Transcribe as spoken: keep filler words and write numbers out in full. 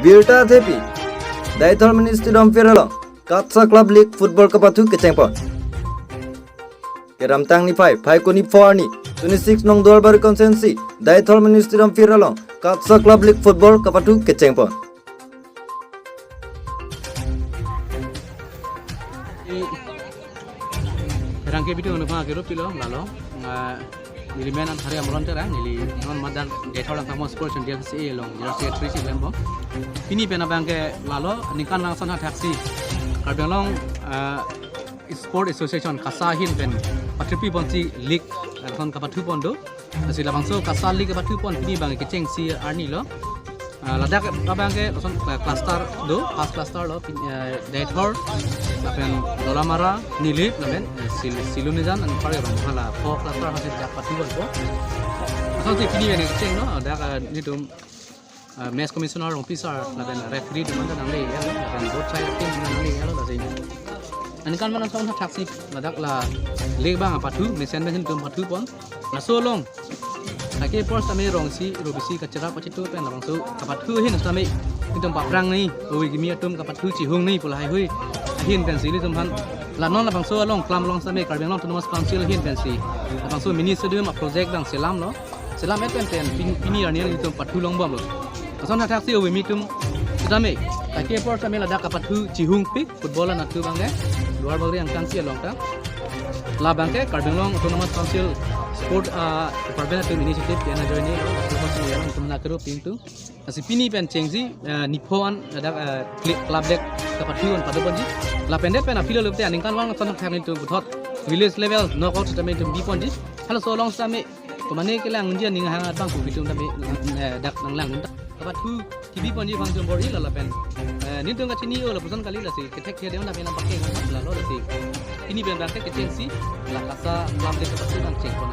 Birta Thepi, Deithor Mini Stadium field along KATSA Club League Football kapathu kechengpon. Kedamtang niphai, Phaikuni four arni, twenty-six nong Duarbagori constituency, Deithor Mini Stadium field along KATSA Club League Football kapathu kechengpon. I rangke bitung anu pha kero pilo lalo. Ah, neli men an Hari Amron Terang, neli non madan Deithor Langkangmo Sports and D F C A along General Secretary si lembong. Pini pen abangke lalo ningkan vang ason thaksi Karbi Anglong, ah, Sport Association KASA ahin pen pathupi ponsi league ason kapathu pon do. Lasi labangso KASA league kapathu pon pini abang kechengsi arni lo. Ah, ladak abangke lason, eh, cluster do, pas cluster lo, pin-, eh, Deithor, lapen Dolamara, Nilip, lapen, eh, Sil-, Silonijan, anpar Rongphala, four cluster hasi dak pathu ponpo. Lasonsi pini abang kecheng lo, dak, eh, nelitum, eh, Match Commissioner Rongpi sir, lapen referee atum anta nangle ya, lapen both side team nangle ya, lasi. Aningkan vang ason thaksi ladak la league abang kapathu, mesen mesen atum pathu pon. Laso along, lake por sitame rong isi, rup isi kacherap kachitu pen labangso kapathu ahin sitame itum paphrang nangji, ove kimi atum kapathu chihung nangji pu lahaihui ahin pensi ilitum aphan, la non labangso along klam along sitame Karbi Anglong Autonomous Council ahin pensi labangso mini stadium aproject abang selam lo. Selam et pen pen pin-, pini arni itum pathu longbom lo. Lason thaksi ove kimi atum sitame, lake por sitame ladak kapathu chihungpi football anatthu abangke Duarbagori angkangsi along ta. Labangke Karbi Anglong Autonomous Council Sport, ah, Department atum initiative ke-en ajoine, atum si yang atum na kero ping tu. Lasi pini pen chengsi, ah, nipho an ladak, ah, cl-, club league kapathu an pado ponji. Lapen det pen apilo lote aningkan vang ason thak nelitum puthot village level knockout sitame itum bi ponji. Halaso along sitame komane kelang unji aning hang abang pu itum tame, eh, dak nanglang un ta. Kapathu kebi ponji abang jom bor-i la lapen, eh, nelitum kachini-o lapuson kali, lasi kethek khe deon tame nangpakeng lalo, lasi pini pen abangke kechengsi la KASA club league kapathu nangcheng pon.